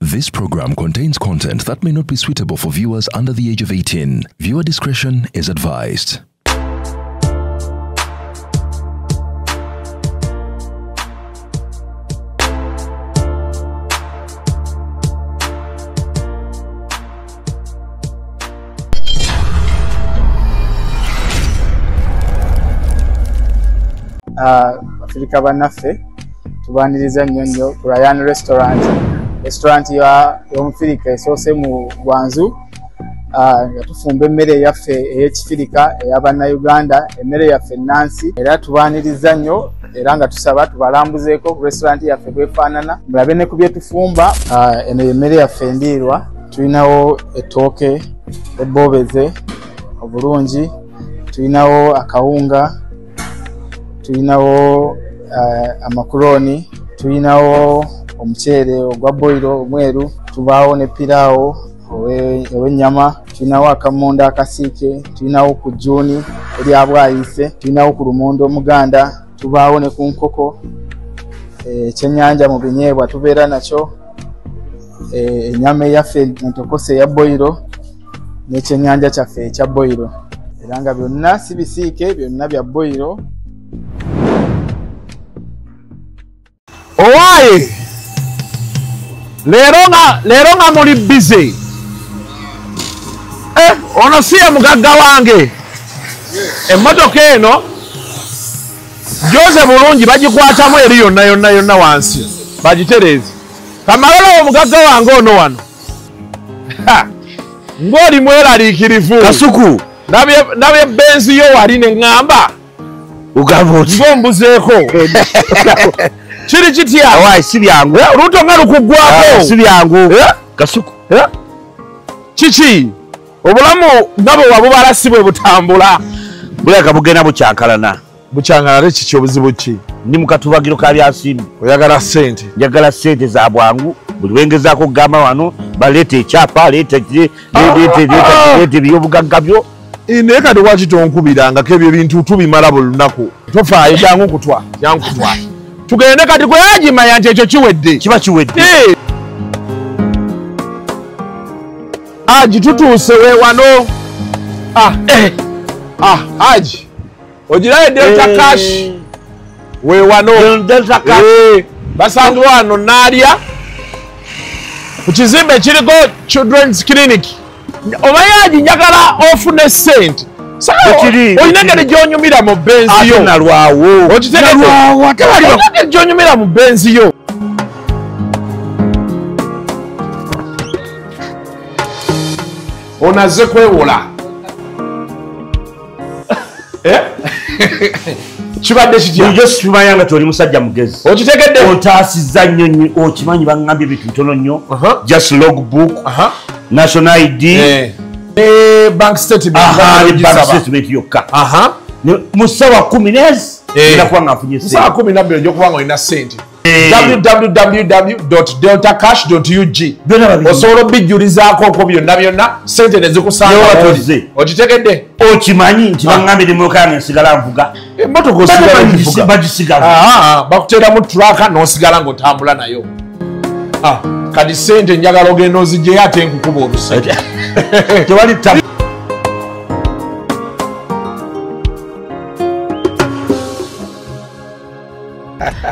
This program contains content that may not be suitable for viewers under the age of 18. Viewer discretion is advised. Afirika bannaffe tubaniriza nnyo nnyo ku Ryan Restaurant, restaurant y'omufirika esoose mu Gwanzu, nga tufumba emmere yaffe ey'ekifirika ey'abannayuganda, emmere yaffe ennansi. Era tubaniriza nnyo era nga tusaba tubalambuzeeko ku restaurant yaffe bwefaanana, mulabe ne ku bye tufumba. Eno y'emmere yaffe endiirwa, tulinawo ettooke ebboobeze obulungi, tulinawo akawunga, tulinawo amakuloni, tulinawo omuceere ogwa boyiro omweru, tubaawo ne piraawo ow'ennyama, tulinawo akamonda akasiike, tulinawo ku jjuuni erya bwayise, tulinawo ku lumonde omuganda, tubaawo ne ku nkoko, ekyennyanja mu binyeebwa tubeera nakyo, ennyama eyaffe entokose eya boyiro n'ekyennyanja kyaffe ekya boyiro. Era nga byonna si bisiike, byonna bya boyiro. Owaaye leero nga muli bize. Ono si ye mugagga wange. Emmotoka eno gyoze bulungi, bagikwatamu eri yonna yonna yonna wansi bagitereeze. Kamalala omugagga wange ono wano ng'oli mweraliikirivu. Kasuku ndabye benzi yo wali ne ŋŋamba ogamba oti ng'ombuzeeko. Kiri kitya? Awaayi si byangu. Olubuto nga lukuggwako. Si byangu. Kasuku. Kiki? Obulamu nga bwe wabubala si bwe butambula. Bulabika bugenda bukyankalana. Bukyankalana kiki, obuzibu ki? Ndi mu katubagiro ka byansimbi. Oyagala ssente? Njagala ssente za bwangu. Buli lwengezaako okugamba wano baleeta ekyapa, leeta ebyobugagga byo. Naye kati lwaki tonkubirangako ebyo ebintu tubimala buli lunaku? Tofaayo, jangu kutwa, jangu kutwa. Tugende kati gwe yagimanya nti ekyo kiwedde. Kiba kiwedde. Haji tutuuse we wano. Haji ogirayo Delta Cash we wano. Delta Cash basangibwa wano Naalya ku kizimbe kiriko Children's Clinic. Omanyi Haji njagala ofune ssente. Olina engeri gy'onyumira mu benzi yo. Nalwawo. Olina engeri gy'onyumira mu benzi yo. Onaze kwewola. Kibadde kitya? Bulijjo sikimanya nga toli musajja mugezi. Okitegedde? Ontaasizza nnyo nnyo, okimanyi baŋŋambye ebintu bitono nnyo. Just logbook, national ID, bank statement. Bank statement yokka. Mu ssaawa 10 ngenda kuba nga nfunye ssente. Mu ssaawa 12 ojja kuba nga olina ssente. www.deltacash.ug osobola obijjulizaako okwo byonna byonna, ssente ne zikusanga. Okitegedde? Okimanyi nti baŋŋambye n'emmotoka yange nsigala nvuga. Emmotoka osigala ogivuga. Bagisigala. Bakuteeramu traka n'osigala ng'otambula nayo. Kati ssente njagala ogenda oziggyeyo ate nkukuba oluseke. Tewali ttabu.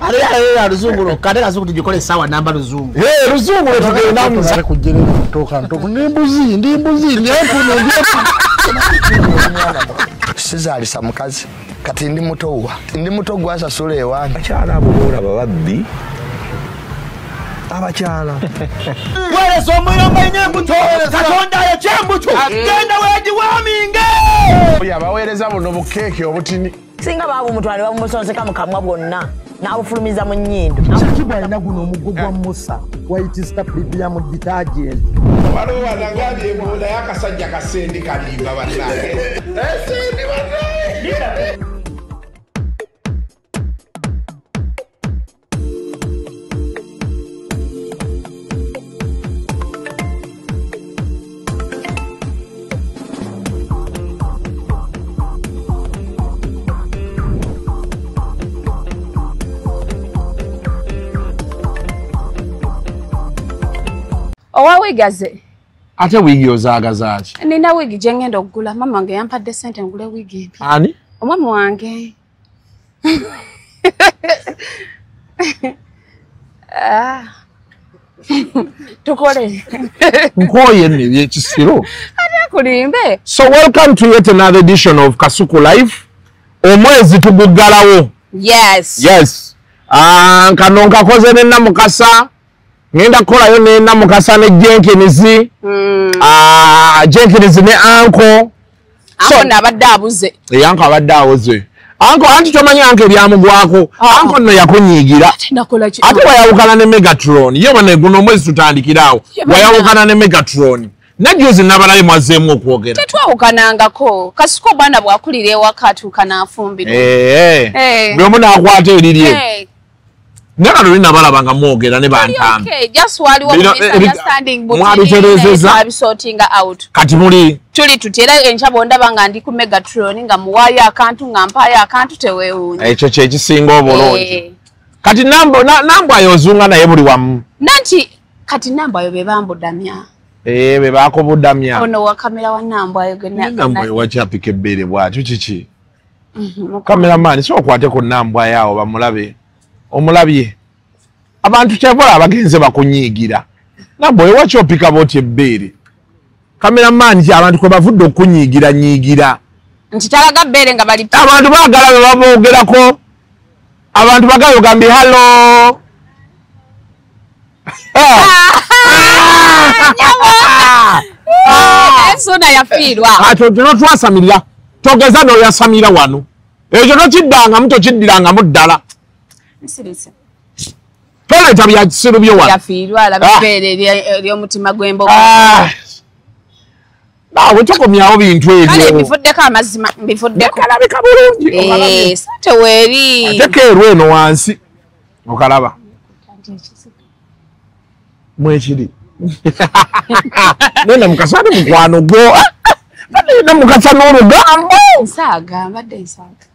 Ate luzungu lwokka, ate kasuku tugikole essaawa namba luzungu. Luzungu lwe tugendamu. Ndi mbuzi, ndi empuno, ndi empuno. Sizaalisa mukazi, kati ndi muto wa. Ndi muto gwasasula ewange. Abakyala abo boolaba babbi. Abakyala. Weereza omuyomba nnyo embuto. Katonda ayokya embuto. Genda weegiwaaminge. Oyo abaweereza buno bukeeke obutini. Singa baabumutwala ne babumusonseka mu kamwa bwonna n'abufulumiza mu nnyindo. Shakibu alina guno omuggo gwa Musa White Star Premium Detergent. Waliwo wanagambye mbu naye akasajja kasendi kalimba bannange. Sendi bannange. Owa wigi aze. Ate wigi ozaagazaaki? Nina wigi gye ngenda okugula. Mama wange yampadde ssente ngule wigi empya. Ani? Omwami wange. Tukole. Nkooye nno ebyekisiro. Ate kulimbe. So welcome to yet another edition of Kasuku Live. Omwezi tuguggalawo. Yes. Yes. Kano nkakoze ne Namukasa. Ngenda kukolayo ne Namukasa ne Jenkins. Jenkins ne Anko. Anko nabadde abuze. Anko abadde abuze. Anko anti tomanyi Anko ebyamugwako. Anko nno yakunyiigira. Ate wayawukana ne Megatron. Ye wane guno omwezi tutandikirawo. Wayawukana ne Megatron. Najuzi nabalaye mwazzeemu okwogera. Tetwawukanangako. Kasuku obwana bw'akulira ewaka atuuka n'afumbirwa. Buli omu n'akwata erirye. Naye kano luli nabalaba nga mwogera ne bantambi. Okay, just waliwo misunderstanding mwabitereezezza. Twabisortinga out. Kati muli tuli tuti era enkya bw'ondaba nga ndi ku Megatron nga muwaayo akantu nga mpaayo akantu teweewuunya. Ekyo kye kisinga obulungi. Kati Nambwayo ozunga naye buli wamu. Nanti kati Nambwayo be bambudamya. Be baakubudamya. Ono wa kamera wa Nambwayo gwe Nambwayo wakyapika ebbeere bw'atyo kiki? Cameraman so okwateko Nambwayo awo bamulabe. Omulabye. Abantu kyavola abagenze bakunyiigira. Nambwayo wakyopika bw'otyo ebbeere. Cameraman ki abantu kwe bavudde okunyiigira nyiigira. Nti talaga bbeere nga bali. Abantu baagala be baboogerako. Abantu bagala ogambye hello. Suna yafiirwa. Ate twasamirira. Togeza n'oyasamira wano. Ekyo tokiddangamu tokiddirangamu ddala. Toleeta bya kisiru byo wano. Yafiirwa alaba ebbeere ery'omutima gw'embogo. Naawe tokomyawo bintu ebyo. Kale mbivuddeko amazima mbivuddeko. Kalabika bulungi. Ssente weeri. Ate keeru eno wansi. Okalaba. Mwekiri. Nenda Mukasa ni mukwano gwo. Nenda Mukasa n'olugambo. Nsaaga mbadde nsaaga.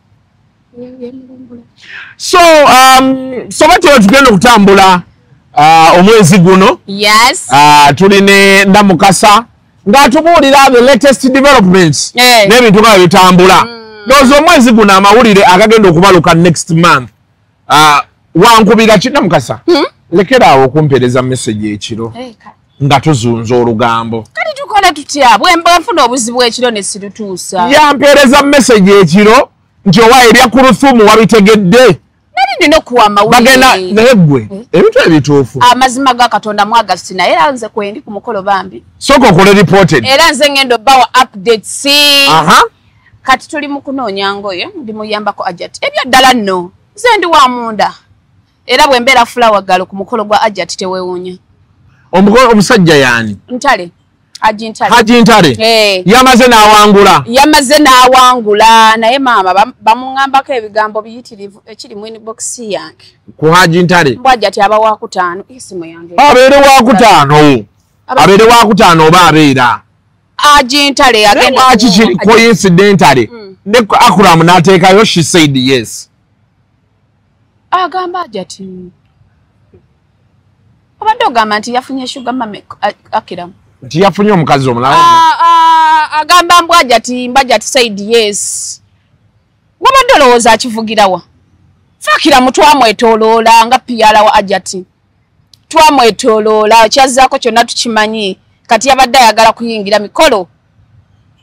So so batyo tugenda okutambula omwezi guno. Yes. Tuli ne Namukasa ng'atubuulira the latest developments n'ebintu nga bitambula. Ndowooza omwezi guno amawulire agagenda okubaluka next month. Wankubira ki Namukasa? Lekera awo okumpeereza message ekiro nga tuzunza olugambo. Kati tukola tutya? Bwe mba nfuna obuzibu ekiro ne sirutuusa. Yampeereza message ekiro nti owa ebya Kuruthumu wabitegedde. Nali nina okuwa amawulire. Bagenda naye ggwe ebintu ebituufu. Amazima ga Katonda mwagasi naye era nze kwendi ku mukolo bambi. Sooka okole reported. Era nze ngenda obbawa updates. Kati tuli mu kunoonya ngoye ndi muyambako Ajat. Ebyo ddala nno nze ndi wa munda. Era bwe mbeera flower girl ku mukolo gwa Ajat teweewuunya. Omusajja yaani? Ntale. Haji Ntale. Haji Ntale. Yamaze n'awangula. Yamaze n'awangula naye maama bamuŋŋambako ebigambo biyitirivu ekiri mu inbox yange. Ku Haji Ntale. Mbw Ajat aba wakutaano esimu yange. Abeere wakutaano. Abeere wakutaano oba abeera. Haji Ntale agenda. Lwaki kiri coincidentally? Ne Akram n'ateekayo she said yes. Agamba Ajat. Obadde ogamba nti yafunye sugar mummy Akram. Nti yafunye omukazi omulala. Agamba mbw Ajat said yes. Wabadde olowooza akivugirawa. Fakira twamwetooloola nga PR wa Ajat. Twamwetooloola kyazzaako kyonna tukimanyi. Kati yabadde ayagala kuyingira mikolo.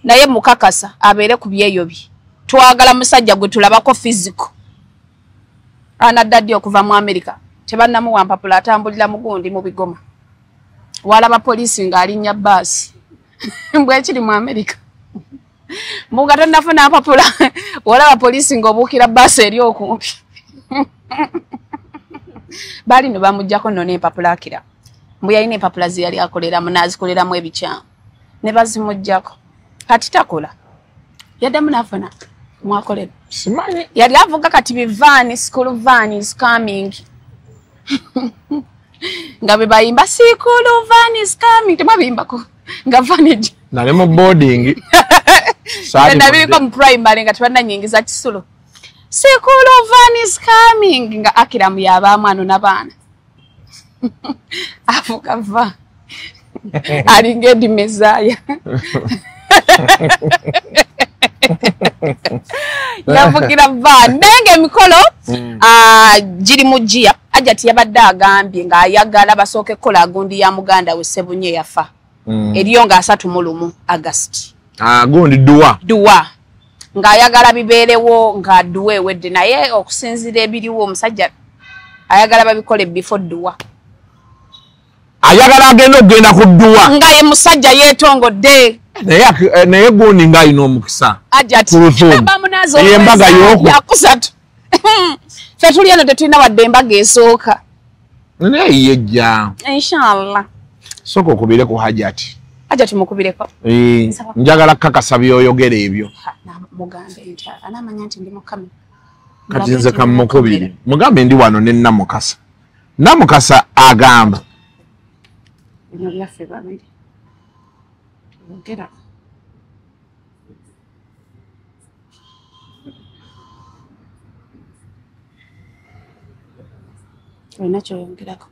Naye mukakasa abeere ku byeyo bye. Twagala musajja gwe tulabako physical. Anadda ddi okuva mu America. Tebannamuwa mpapula atambulira mugundi mu bigoma. Walaba poliisi ng'alinnya bbaasi. Mbwe ekiri mu America. Mbuga tonnafuna mpapula walaba poliisi ng'obuukira bbaasi eri okumpi. Baali no bamuggyako nno n'empapula akira. Mbu yalina empapula ze yali akoleramu n'azikoleramu ebikyamu. Ne bazimuggyako. Kati takola. Yaddamu n'afuna mwakolera. Simanyi. Yali avuga kati bivaani, school van is coming. Nga bwe bayimba school van is coming. Temwabiyimbako. Nga van ejja. Nali mu boarding. Nabiriko mu primary nga tebannanyingiza kisulo. School van is coming. Nga Akiramu y'abaamu ano n'abaana. Avuga va. Alinga Edi Mezaya. Yavugira van. Naye ng'emikolo giri mu ggiya. Hajati yabadde agambye ng'ayagala basooke kukola gundi ya muganda we Sebunye yafa. Eriyo nga 31 August. Gundi duwa. Duwa. Ng'ayagala bibeerewo nga duwa ewedde, naye okusinziira ebiriwo omusajja ayagala babikole before duwa. Ayagala agenda okugenda ku duwa. Nga ye musajja yeetongodde. Naye gundi ng'alina omukisa. Hajati bamunazo embaga yakusatu. Ffe tuli eno tetulina wadde embaga esooka. Naye yejja. Inshallah. Sooka okubire ku Hajati. Hajati mukubireko. Njagala kakasa by'oyogera ebyo. Mugambe nti anamanya nti ndi mukama. Kati nze kamukubire. Mugambe ndi wano ne Namukasa. Namukasa agamba. Bino byaffe babiri. Yogera. Olina ky'oyongerako.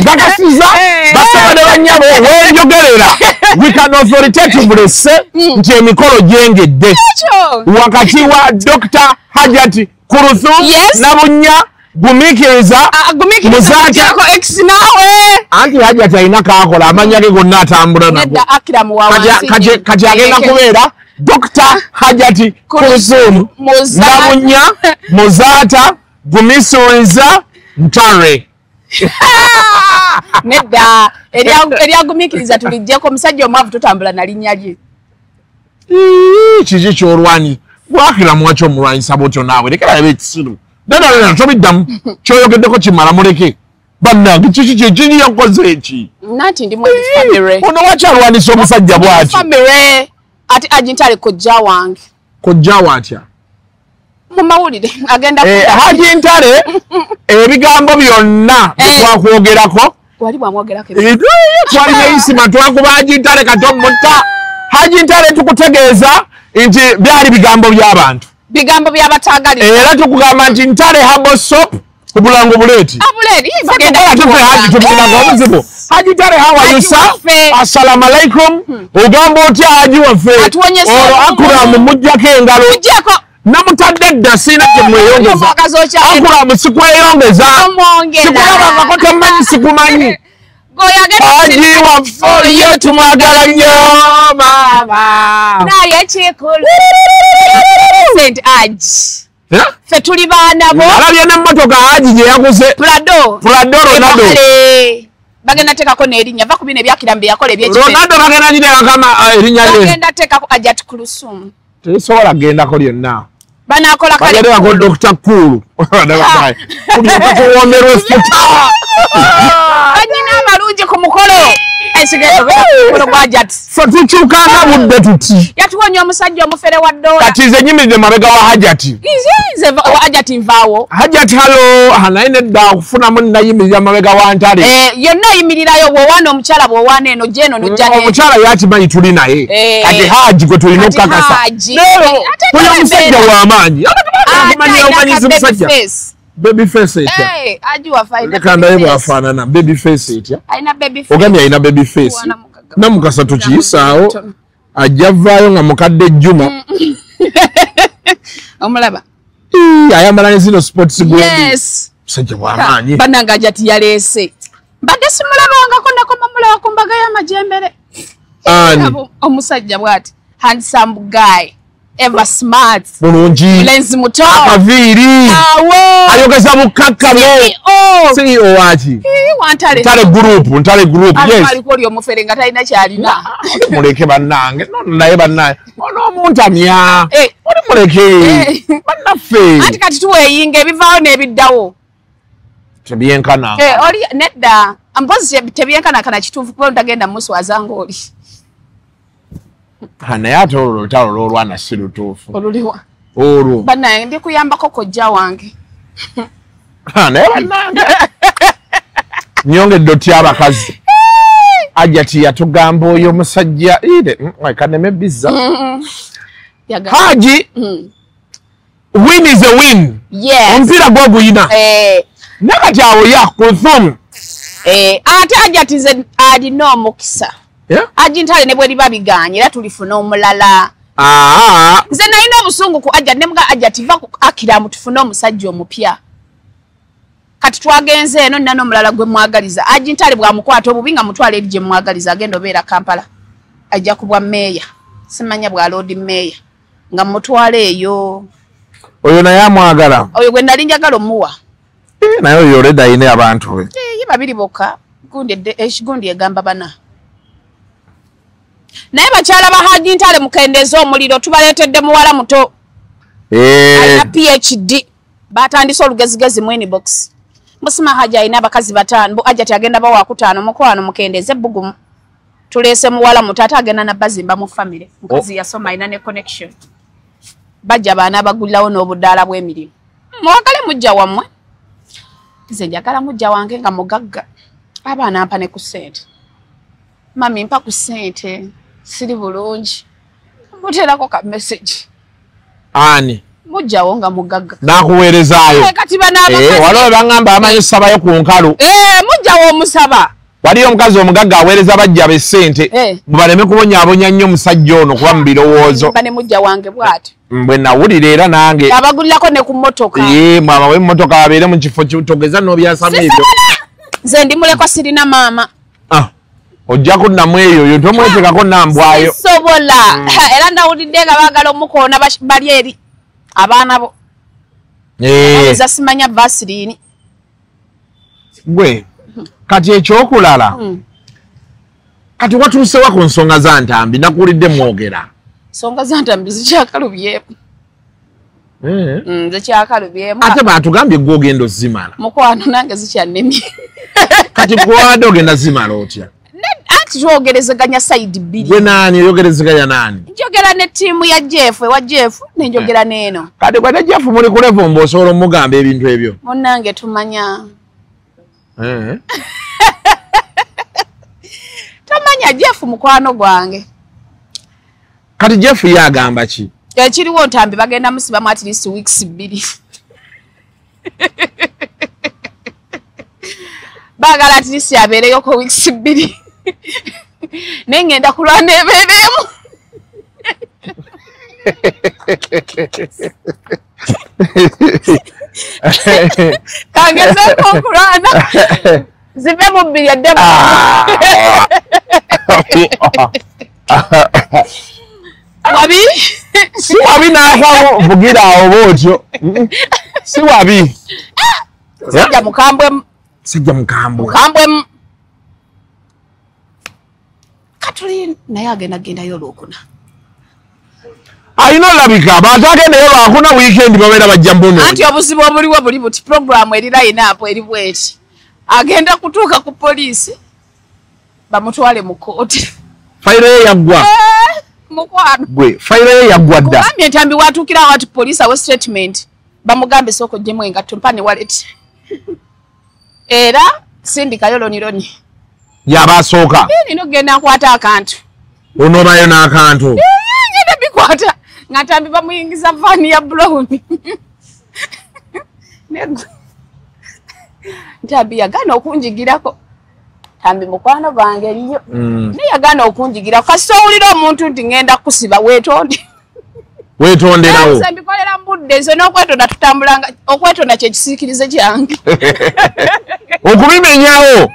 Bakasiza basaba banyabo wenjogerera. We can authoritatively say nti emikolo gyengedde wakati wa Dr. Hajati Kuruthum Nabunya Gumikiriza Muzaata anti Hajati alina kaakola amanya ge gonna atambula nago. Kati agenda kubeera Dr. Hajati Kuruthum Nabunya Muzaata Gumisiriza Ntare. Nedda eryagumikiriza tulijjeko omusajja omwavu tutambula na linnya lye. Kiki ky'olwanyi gwakira muwaki omulwanyisa bwotyo naawe lekera ebe ekisiru. Ddala tobiddamu ky'oyogeddeko kimala muleke. Bannange kiki kyekiri yakoze eki? Nanti ndi mwezi family. Ono waki alwanisa omusajja bw'atyo? Family ate Haji Ntare kojja wange. Kojja watya? Mu mawulire agenda Haji Ntare ebigambo byonna byetwakwogerako wali bwamwogerako twali neisima twakuba Haji Ntare katomutta. Haji Ntare tukutegeeza nti byali bigambo by'abantu, bigambo by'abataagalira, era tukugamba nti Ntare Herbal Soap ku bulango buleeti obuzibu. Haji Ntare, how are you sir? Assalamu alaikum. Ogamba otya Haji waffe? Olwo Akuramu muggyako engalo. Namutadde dda sirina kye mweyongeza. Akuramu sikweyongeza. Sikulabangako tomanyi sikumanyi. Haji waffe ye tumwagala nnyo maama. Naye kikulu Saint Haji. Ffe tuli baana bo. Alabye n'emmotoka Haji gye yaguze. Prado Ronaldo. Bagenda teekako n'erinnya va ku bino ebyakira mbe yakola ebyekifere. Ronaldo bagenda giteekako erinnya lye. Bagenda teekako Hajati Kuruthum. Tesobola kugendako lyonna. Banakola kale. Bagenda Dr. Kulu. Kuwomerwa effuta. Banyina amalungi ku mukolo. So tukyukanga budde tuti. Yatuwonya omusajja omufere wa dola. Kati nze nyimiridde mabega wa Hajati. Nze Hajati nvaawo. Hajati halo, naye nedda okufunamu nayimirira mabega wa Ntare. Yonna oyimirirayo bw'owaana omukyala bw'owaana eno gy'eno n'ojja n'eno. Omukyala yakimanyi tuli naye. Kati Haji gwe tulina okukakasa. Oyo omusajja w'amaanyi. Omanyi musajja. Baby face etya? Leka ndabe bw'afaanana. Baby face etya? Ogambye alina baby face. Namukasa tukiyisaawo ajja vaayo nga mukadde Juma. Omulaba. Ayambala ne zino sports gundi. Yes. Musajja w'amaanyi. Bannange Hajati yaleese. Mbadde simulabangako nakoma mulaba ku mbaga y'amajembere. Ani? Omusajja bw'ati. Handsome guy. Ever smart. Bulungi. Mulenzi muto. Akaviiri. Awo. Ayogeza bukkakkamu. CEO. CEO waki? Ntare. Ntare group, Ntare group. Yes. Aliko oli omufere nga talina kyalina. Muleke bannange. Naye bannange. Ono omuntamya. Oli muleke. Bannaffe. Anti kati tuweeyinga ebivaawo n'ebiddawo. Tebyenkana. Oli nedda. Mpozi tebyenkanakana kituufu kuba ntagenda muswaza ng'oli. Naye ate olwo olutalo lw'olwana si lutuufu. Oluliwa. Olwo. Bannange ndi kuyambako kojja wange. Naye bannange. Nnyongedde otya abakazi. Hajati yatugamba oyo omusajja ire kaneme bizza. Haji. Win is a win. Yes. Omupiira gwo guyina. Naye kati awo ya Kulthum. Ate Hajati nze alina omukisa. Haji Ntale ne bwe liba biganye era tulifuna omulala. Nze nalina obusungu ku Hajati ne muga Hajati va ku Akiramu tufune omusajja omupya. Kati twagenze eno nina n'omulala gwe mwagaliza. Haji Ntale bw'amukwata obubi nga mutwala eri gye mwagaliza agenda obeera Kampala. Ajja kubwa meeya. Simanya bwa Lord Meeya. Nga mutwala eyo. Oyo naye amwagala. Oyo gwe nali njagala omuwa. Naye oyo already ayina abantu be. Ye babiri bokka. Gundi egamba bana. Naye bakyala ba Haji Ntale mukendeeza omuliro tubaleetedde muwala muto. Alina PhD. Batandise olugezigezi mu inbox. Musima Haji alina abakazi 5. Bo Hajati agenda bawa 5 mukwano mukendeeze ebbugumu. Tuleese muwala muto ate agenda na bazimba mu family. Mukazi yasoma alina ne connection. Bajja baana abagulirawo n'obudaala bw'emirimu. Mwagale mujja wammwe. Nze njagala mujja wange nga mugagga. Abaana mpa ne ku ssente. Mami mpa ku ssente. Siri bulungi. Muteerako ka message. Ani? Mujjawo nga mugagga. Nakuweerezaayo. Kati bano abakazi. Waliwo bangamba amanyi sabayo ku nkalu. Mujjawo omusaba. Waliyo omukazi omugagga aweereza bajja be ssente. Mubaleme kubonyaabonya nnyo omusajja ono kuba mu birowoozo. Bane mujja wange bw'ati. Mbwe nawulira era nange. Abagulirako ne ku mmotoka. Mwabawe emmotoka babeere mu kifo togeza n'obyasama ebyo. Nze ndi mulekwa sirina maama. Ojja kuddamu eyo yo tomwetekako nambwayo. Sisobola. Era nawulidde nga baagala omukoona bali eri abaana bo. Nza simanya Vaseline. Gwe kati ekyokulala. Kati watuusewa ku nsonga za Ntambi nakuwulidde mwogera. Nsonga za Ntambi zikyakalubyemu. Zikyakalubyemu. Ate baatugambye gwe ogenda ozimala. Mukwano nange zikyannemye. Kati gwe ogenda zimala otya? Anti twogerezeganya side bbiri. Gwe naani oyogerezeganya naani? Njogera ne ttiimu ya Jeff ewa Jeff ne njogera n'eno. Kati gwe ne Jeff muli ku level mbu osobola omugamba ebintu ebyo. Munnange tumanya. Tomanya Jeff mukwano gwange. Kati Jeff ye agamba ki? Ekiriwo Ntambi bagenda musibamu at least weeks 2. Baagala at least abeereyoko weeks 2. Naye ngenda kulwana ebeeremu. Kangezeeko okulwana. Zive mu bbiri eddemu. Wabi? Si wabi n'akwawo vugira awo bw'otyo. Si wabi. Sajja mukambwe. Sajja mukambwe. Mukambwe. Katuli naye agenda gendayo Olwokuna. Alina olabika abantu agendayo Lwakuna weekend babeera bajja mbuno. Anti obuzibu obuliwo buli buti program eri line up eri bweti. Agenda kutuuka ku poliisi bamutwale mu kooti. Fayiro ye yaggwa. Mukwano. Gwe fayiro ye yaggwa dda. Kugambye Ntambi watuukira awati poliisi awe statement bamugambe sooka oggyemu engatto mpa ne wallet. Era sindikayo lonironi. Yaba asooka. Nina okugenda nkwata akantu. Onoobayo n'akantu. Ngenda bikwata. Nga Ntambi bamuyingiza vaani ya brown. Ntambi yagaana okunjigirako. Ntambi mukwano gwange nnyo. Naye yagaana okunjigirako. Kasita owulira omuntu nti ngenda kusiba weetonde. Weetonderawo. Nze mbikolera mu budde nze n'okwetonda tutambulanga okwetonda kye kisiikirize kyange. Okubimenyawo.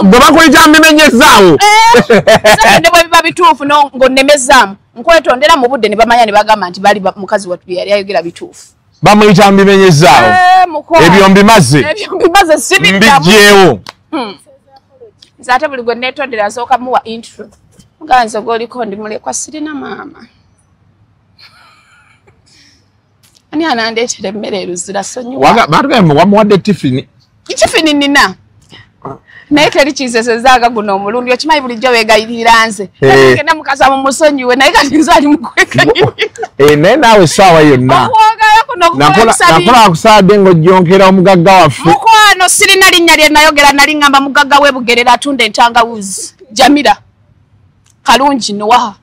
Bwe bakuyita mbimenyezaawo. Nze bwe biba bituufu ng'onnemezaamu nkwetondera mu budde ne bamanya ne bagamba nti bali mukazi wattu bye yali ayogera bituufu. Bamuyita mbimenyezaawo. Ebyo mbimaze. Ebyo mbimaze sibiddamu. Mbigyewo. Nze ate buli gwe neetondera nsooka muwa intro. Nga nze gw'oliko ndi mulekwa sirina maama. Ani anandeetera emmere eruzira sonyiwa. Batugambye wamuwadde tifini. Tifini nina. Naye teri kinsesezaaga guno omulundi okimanyi bulijjo weegayirira nze. Genda mukasa mumusonyiwe naye kati nze ali mu kwegayirira. Naye naawe essaawa yonna. Okwogera kuno Nakola akusaadde ng'ojjonkera omugagga waffe. Mukwano sirina linnya lye nayogera nali ngamba mugagga w'e Bugerere atunda entangawuzi. Jamira. Kalungi Noah.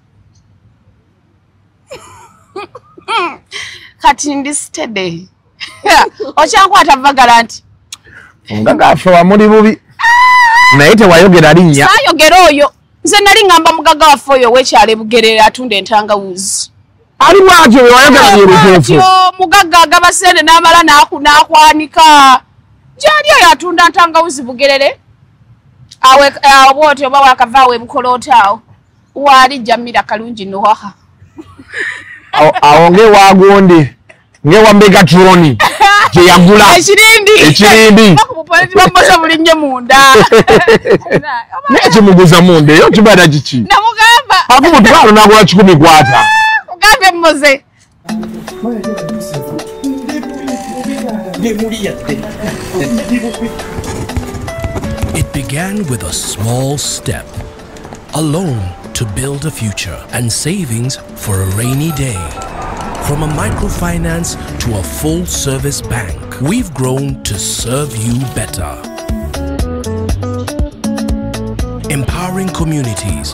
Kati ndi steady. Okyankwata vagala nti omugagga waffe wamuli bubi, naye tewayogera linnya. Saayogera oyo. Nze nali ngamba mugagga waffe oyo ow'ekyalo e Bugerere atunda entangawuzi. Ali bw'atyo bwe wayogera bye bituufu. Mugagga agaba ssente n'amala n'akwanika. Gy'ali oyo atunda ntangawuzi Bugerere. Awe bw'otyo oba wakava awo e Bukolooto awo. Waali Jamira Kalungi Nuwaha. Awo ng'ewagundi ng'ewa Megatroni gye yagula ekirindi. Ekirindi. Bamuboza buli nnyo munda. Naye kimuguza munda eyo kibaada kiki? Namugamba. Aku mutwalo n'agula 10 kwata. Mugambe mmuze. It began with a small step, a loan to build a future and savings for a rainy day. From a microfinance to a full-service bank, we've grown to serve you better. Empowering communities,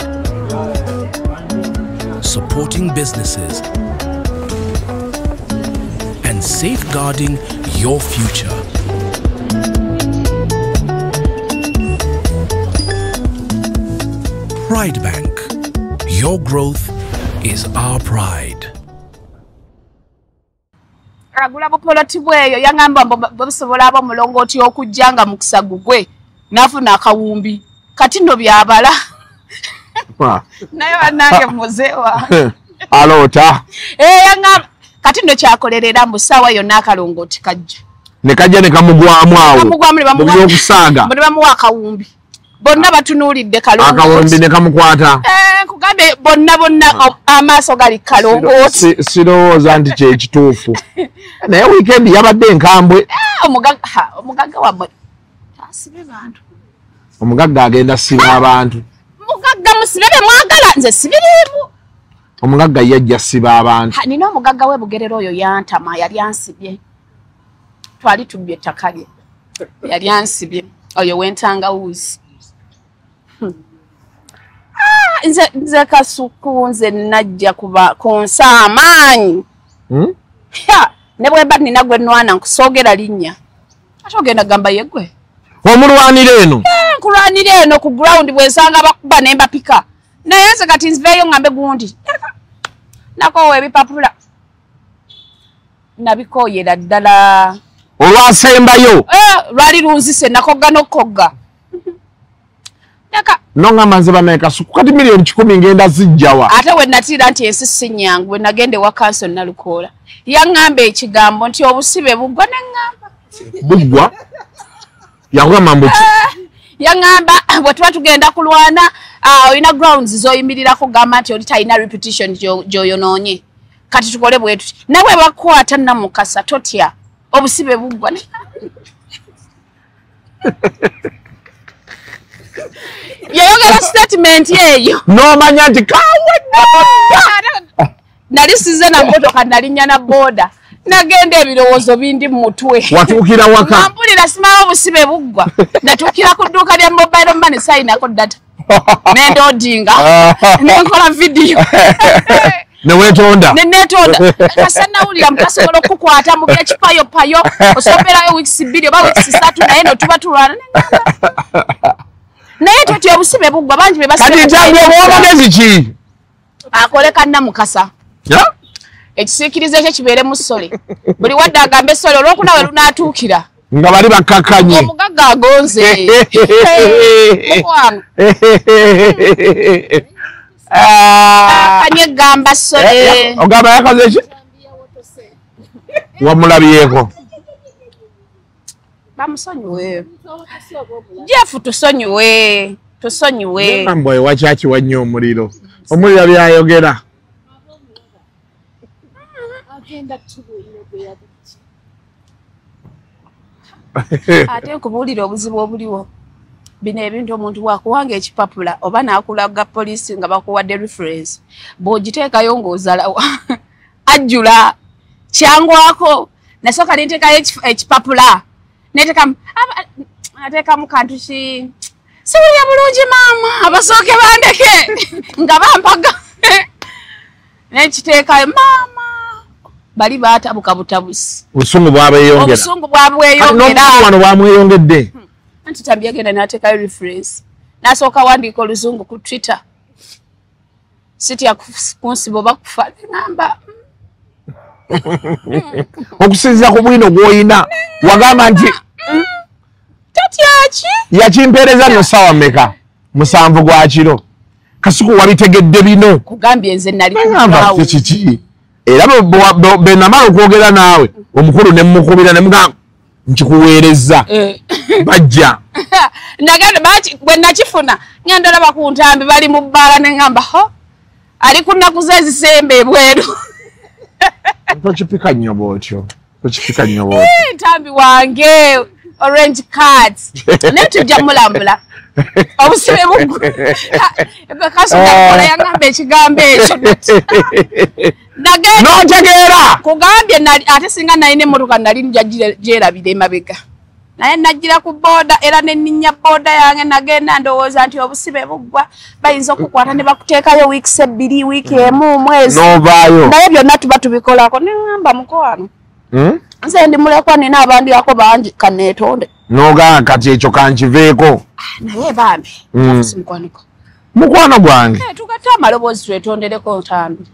supporting businesses, and safeguarding your future. Pride Bank. Your growth is our pride. Agula bupoloti bweyo yangamba basobola aba mulongooti okujja nga mukisa gugwe n'afuna akawumbi kati nno byabala. Naye bannange muzeewa aloota. Yangamba kati nno kyakolerera mbu ssaawa yonna akalongooti kajja ne kajja ne kamugwamu awo mu by'okusaaga ne bamuwa akawumbi. Bonna batunuulidde kalongooti. Akawumbi ne kamukwata. Nkugambe bonna bonna amaaso gali kalongooti. Sirowooza nti kye kituufu. Naye weekend yabadde enkambwe. Omugagga wammwe asibe bantu. Omugagga agenda siba abantu. Mugagga musibe be mwagala nze sibiriimu. Omugagga yajja siba abantu. Nina omugagga w'e Bugerere oyo yantama yali ansibye. Twali tubbye ettaka lye. Yali ansibye oyo w'entangawuzi. Nze Kasuku nze najja kuba konsa amaanyi. Ne bwe mba nina gwe nnwana nkusoogera linnya. Ate ogenda gamba ye gwe. Omulwanira eno? Nkulwanira eno ku ground bwe nsanga bakuba ne mbapika. Naye nze kati nziveeyo ngambe gundi. Nakoowa ebipapula. Nabikooyera ddala. Olwasembayo? Lwali lunzise nakogga n'okogga. Nongamba nze bannaye Kasuku kati 1,000,000 ngenda zijjawa. Ate we natiira nti ensi si nnyangu bwe nagenda ewa Kanso Nalukoola. Yaŋŋamba ekigambo nti obusibe buggwa ne ŋŋamba. Buggwa? Yakugamba mbu ki? Yaŋŋamba bwe tuba tugenda kulwana olina grounds z'oyimirirako gamba nti oli talina repetition gy'oyonoonye. Kati tukole bwe tuti. Nawe bakukwata Namukasa totya obusibe buggwa. Yayogera statement yeeyo. N'omanya nti kawedde. Nali size na mmotoka nalinnya na boda. Nagenda ebirowoozo bindi mu mutwe. Watuukira waka. Mpulira simanyi obusibe buggwa. Natuukira ku dduuka lya mobile money sayinako data. Ne ndoodinga. Ne nkola vidiyo. Ne weetonda. Ne neetonda. Kasa nawulira mutasobola okukukwata mu by'ekipayopayo. Osomberayo weeks 2 oba weeks 3 naye no tuba tulwana. Naye totya obusibe buggwa bangi be basibe. Kati ntambi omuwa magezi ki? Akole Kannamukasa. Ekisiikirize kye kibeere mu ssole. Buli wadde agambe essole olwokuna we lunaatuukira. Nga bali bakkakkanye. Omugagga agonze. Mukwano. Akanye gamba ssole. Ogamba yakoze ki? Wamulabyeko. Bamusonyiwe. Jeff tusonyiwe. Tusonyiwe. Mbwa wakyaki wannyo omuliro. Omuliro byayogera. Ate nkubuulira obuzibu obuliwo. Bino ebintu omuntu wakuwanga ekipapula oba n'akulaga poliisi nga bakuwadde reference. Bw'ogiteekayo ng'ozalawa. Ajjula kyangwako. Nasooka ne nteekayo ekipapula. Neteekamu kantu ki siwulira bulungi maama abasooke bandeke nga bampaga. Nekiteekayo maama Bali baatabuka butabusi. Obusungu bwabweyongera. Obusungu bwabweyongera. Wano bwamweyongedde. Anti Tambi yagenda n'ateekayo reference. N'asooka wandiika oluzungu ku Twitter. Sitya kunsiba oba kufa. Ngamba. Okusinziira ku bwino gw'olina wagamba nti tatya ki? Yakimpeereza nno ssaawa mmeka? 7 gwa kiro. Kasuku wabitegedde bino. Kugambye nze nali kugamba kiki? Era bwe namala okwogera naawe omukulu ne mmukubira ne mugamba nkikuweereza bajja. Nagenda bwe nakifuna ngenda olaba ku ntambi bali mu bbaala ne ngamba ho ali ku nnaku ze ezisemba ebweru. Tokipika nnyo bw'otyo. Tokipika nnyo bw'otyo. Ntambi wange orange cards. Naye tujja mulambula. Obusibe buggwa. Kasuku yangamba ekigambo ekyo. Nagenda n'otegeera. Kugambye ate singa nalina emmotoka nali nja gyerabira emabega. Naye najjira ku booda era ne nninnya booda yange nagenda ndowooza nti obusibe buggwa bayinza okukwata ne bakuteekayo wiiki 2 wiiki 1 mwezi. N'ovaayo. Naye byonna tuba tubikolako ne ŋŋamba mukwano. Nze ndi mulekwa nina abandyako bangi kanneetonde. N'ogamba kati ekyo kankiveeko. Naye bambi si mukwaniko. Mukwano gwange. Tugatte amaloboozi twetondereko Ntambi.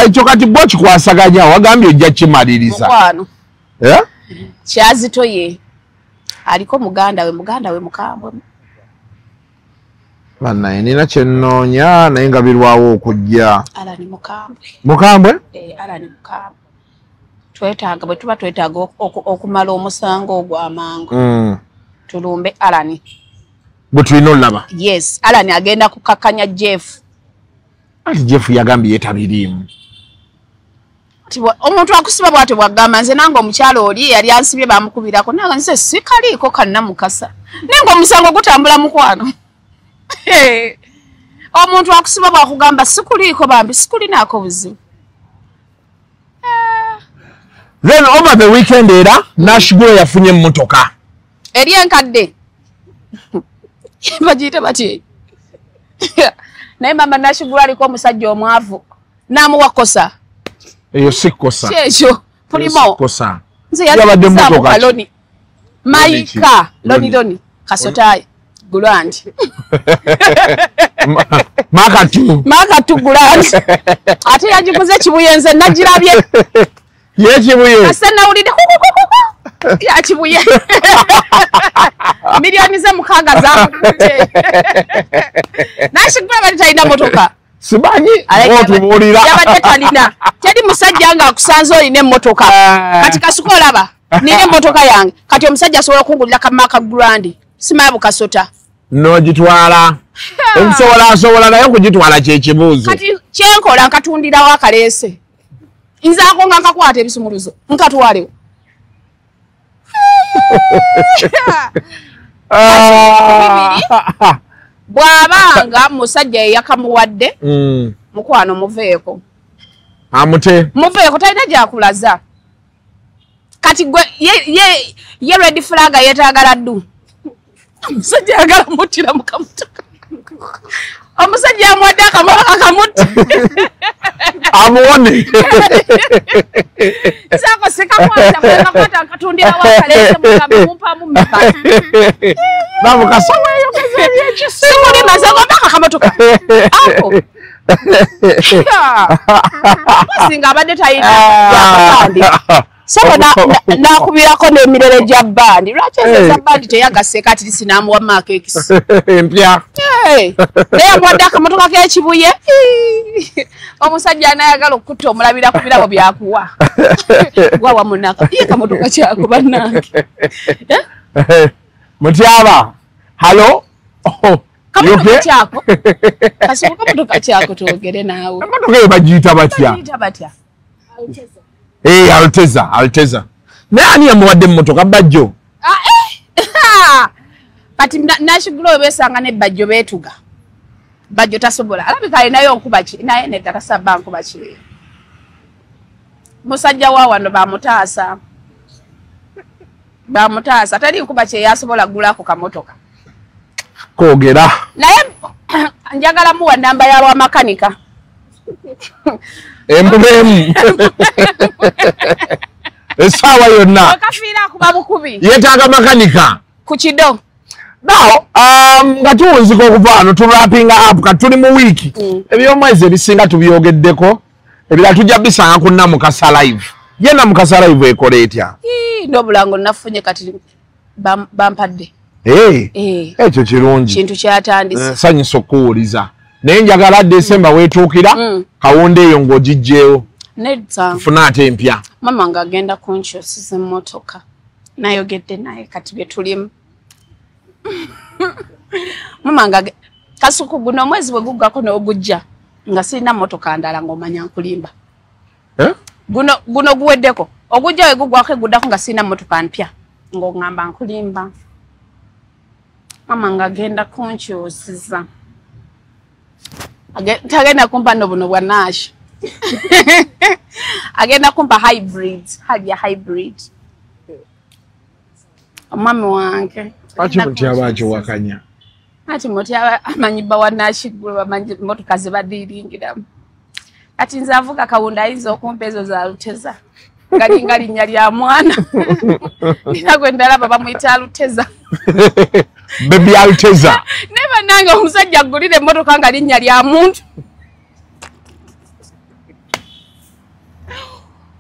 Ekyo kati bwo kikwasaganya wagambye ojja kimaliriza. Mukwano. Kyazito ye aliko muganda we mukambwe. Bannaye nina kye nnoonya naye nga birwawo okujja. Alani mukambwe. Mukambwe? Alani mukambwe. Twetaaga bwe tuba twetaaga okumala omusango ogwo amangu. Tulumbe Alani. Bwe tulina olaba. Yes, Alani agenda kukakkanya Jeff. Ati Jeff yagambye yetabiriimu. Omuntu akusiba bw'atyo bw'agamba nze nange omukyalo oli yali ansibye bamukubirako nange nze sikaliiko kannamukasa naye ng'omusango gutambula mukwano. Omuntu akusiba bw'akugamba sikuliiko bambi sikulinaako buzibu. Then over the weekend era Nash Glo yafunye emmotoka eri enkadde bagiyita batya naye mama Nash Glo aliko omusajja omwavu n'amuwa kosa. Eyo si kosa. Kyekyo pulimo. Kosa. Nze yabadde mmotoka loni. Maika loni kasotayi gulandi. Makatu gulandi. Ate yagiguze Kibuye nze nagirabye. Ye Kibuye. Ase nawulidde kukukuku. Ya Kibuye. Milioni ze 6 zamukutte. Nash Glo abadde talina mmotoka. Simanyi otubuulira. Yabadde talina. Teri musajja nga akusanze olina emmotoka. Kati Kasuku olaba nina emmotoka yange. Kati omusajja asobola okungulira ka Mark Grandi. Simanyi bukasota. N'ogitwala. Omusobola asobola naye okugitwala kyekibuuzo. Kati kyenkola nkatundirawo akaleese. Nze ako nga nkakwata ebisumuluzo. Nkatwalewo. Bw'abanga musajja yakamuwadde mukwano muveeko. Amute. Muveeko talina gy'akulaza. Kati gwe ye red flag yeetagala ddu. Omusajja ayagala muttira mu kamotoka. Omusajja amuwadde akamutta. Amuwone. Nze sikakwata bwe nkakwata nkatundirawo akaleese mugamba mumpaamu mmeka. Namukasa weeyogeza ebyekisiru. Sikulima nze ngomba akamotoka. Ako. Singa abadde talina yakatandika. Sebo nakubirako n'emirere gya bbandi. Lwaki eza bbandi teyagasse kati sinaamuwa Mark X. Empya. Naye amuwadde akamotoka k'ekibuye. Omusajja anayagala okutta omulabira ku birabo byakuwa. Gwawa munaka. Ye kamotoka kyako bannange. Mutyaba. Hello? Kamotoka kyako. Kasuku kamotoka kyako twogere naawe. Emmotoka eyo bagiyita batya? Bagiyita batya? Alteza, Alteza. Naye ani yamuwadde emmotoka Bajjo? Kati Nash Glo beesanga ne Bajjo beetuga. Bajjo tasobola. Alabika alinayo nkuba ki naye nedda tasaba nkuba ki. Musajja wa wano bamutaasa. Bamutaasa tali nkuba kye yasobola gulako kamotoka. Kwogera. Naye njagala muwa namba ya lwamakanika. Embulemu. Essaawa yonna. Okafiira kuba bukubi. Yeetaaga makanika. Ku kido. Now, nga tuwunzika okuva wano tulapinga up kati tuli mu wiiki. Ebyomwezi ebisinga tubyogeddeko. Ebirala tujja bisanga ku Namukasa Live. Ye Namukasa Live ekola etya? N'obulango nafunye kati bampadde. Ekyo kirungi. Kintu kyatandise. Nsanyusa okuwuliza. Naye njagala December weetuukira kawunde eyo ng'ogiggyewo. Nedda. Tufune ate empya. Mama ng'agenda kunkyusiza emmotoka. Nayogedde naye kati bye tulimu. Mama nga Kasuku guno omwezi bwe guggwako n'ogujja nga sirina mmotoka ndala ng'omanya nkulimba. Guno guweddeko ogujja we guggwako eguddako nga sirina mmotoka mpya ng'oŋŋamba nkulimba. Mama ng'agenda kunkyusiza. Tagenda kumpa nno buno bwa Nash. Agenda kumpa hybrid, halya hybrid. Omwami wange. Lwaki Mutyaba akiwakanya? Ati Mutyaba amanyi bba wa Nash gwe bamanyi mmotoka ze badiiringiramu. Kati nze avuga kawunda ayinza okumpa ezo za Luteza. Galinga linnya lya mwana. Nina gwe ndalaba bamuyita Luteza. Baby Alteza. Naye bannange omusajja agulira emmotoka nga linnya lya muntu.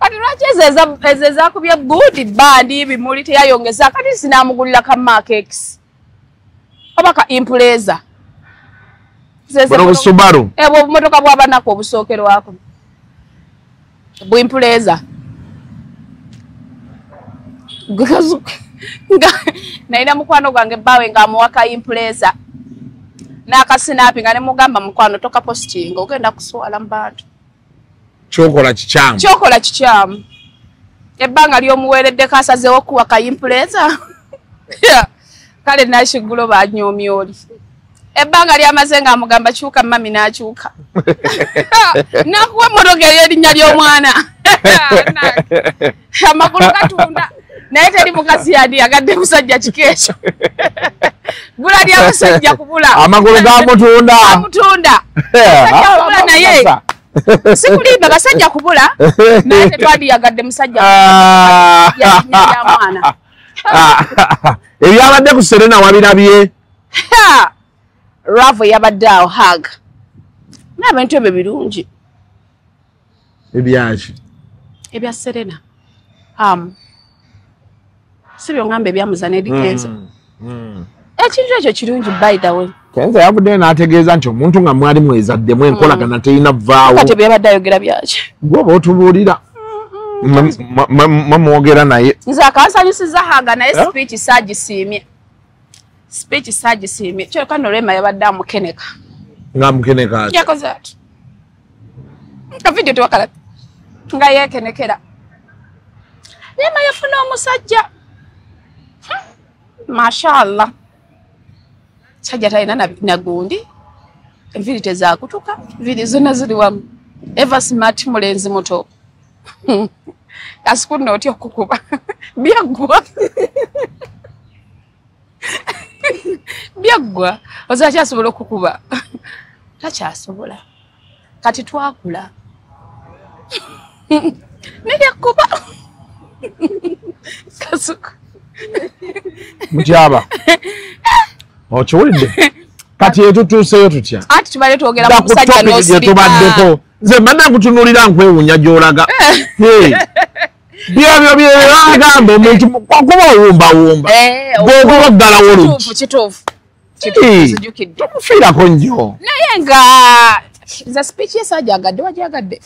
Kati lwaki ezo ezakubye good band bimuli teyayongeza kati sinaamugulira ka Mark X. Oba ka Impreza. Buno Subaru. Obwo obumotoka bw'abanaku obusookerwako. Bu Impreza. Nalina mukwano gwange bbaawe ng'amuwa ka Impreza. N'akasinapi nga ne mugamba mukwano toka postinga ogenda kuswala mu bantu. Kyokola kikyamu. Kyokola kikyamu. Ebbanga ly'omuweereddeko asazeewo okuwa ka Impreza. Kale Nashigulo banyoomya oli. Ebbanga lyamaze ng'amugamba kyuka mami n'akyuka. N'akuwa emmotoka ey'erinnya ly'omwana. Amagulu gatunda. Naye teri mukazi yandiyagadde musajja kiki ekyo. Bbula lya musajja kubula. Amagulu gamutunda. Gamutunda. Musajja kubula naye. Sikulimba basajja kubula naye tetwandiyagadde musajja yalinnya lya mwana. Ebyabadde ku Serena wabirabye. Ravo yabadde awo hug. N'ebintu ebyo birungi. Ebyaki? Ebya Serena. Si byongamba ebyamuzana eri Kenzo. Ekintu ekyo kirungi by the way. Kenzo yavuddeyo n'ategeeza nti omuntu nga mwali mwezaddemu enkolagana terina vvaawo. Kati byabadde ayogera byaki? Gwe oba otubuulira. Mwogera naye. Nze akansanyusiza haga naye speech saagisiimye. Speech saagisiimye. Kyokka nno Rema yabadde amukeneka. Ng'amukeneka ati? Yakoze ati. Ka video tewakala. Nga yeekenekera. Rema yafuna omusajja. Mashallah. Sajja talina nagundi. Enviiri tezaakutuka. Enviiri zonna ziri wamu. Eva Smart mulenzi muto. Kasuku nno otya okukuba. Byaggwa. Byaggwa. Oza akyasobola okukuba. Takyasobola. Kati twakula. Naye kuba. Kasuku. Mutyaba. Okiwulidde? Kati etutuuseyo tutya? Anti tubadde twogera ku musajja n'osirika. Nze mbadde nkutunuulira nkwewuunya gy'olaga. Byebyo byebagamba omuntu kuba owumbawumba. Bw'okuba oggalawo oluggi. Kituufu. Kituufu nzijukidde. Tomufiirako nnyo. Naye nga nze speech ye saagyagadde wagyagadde.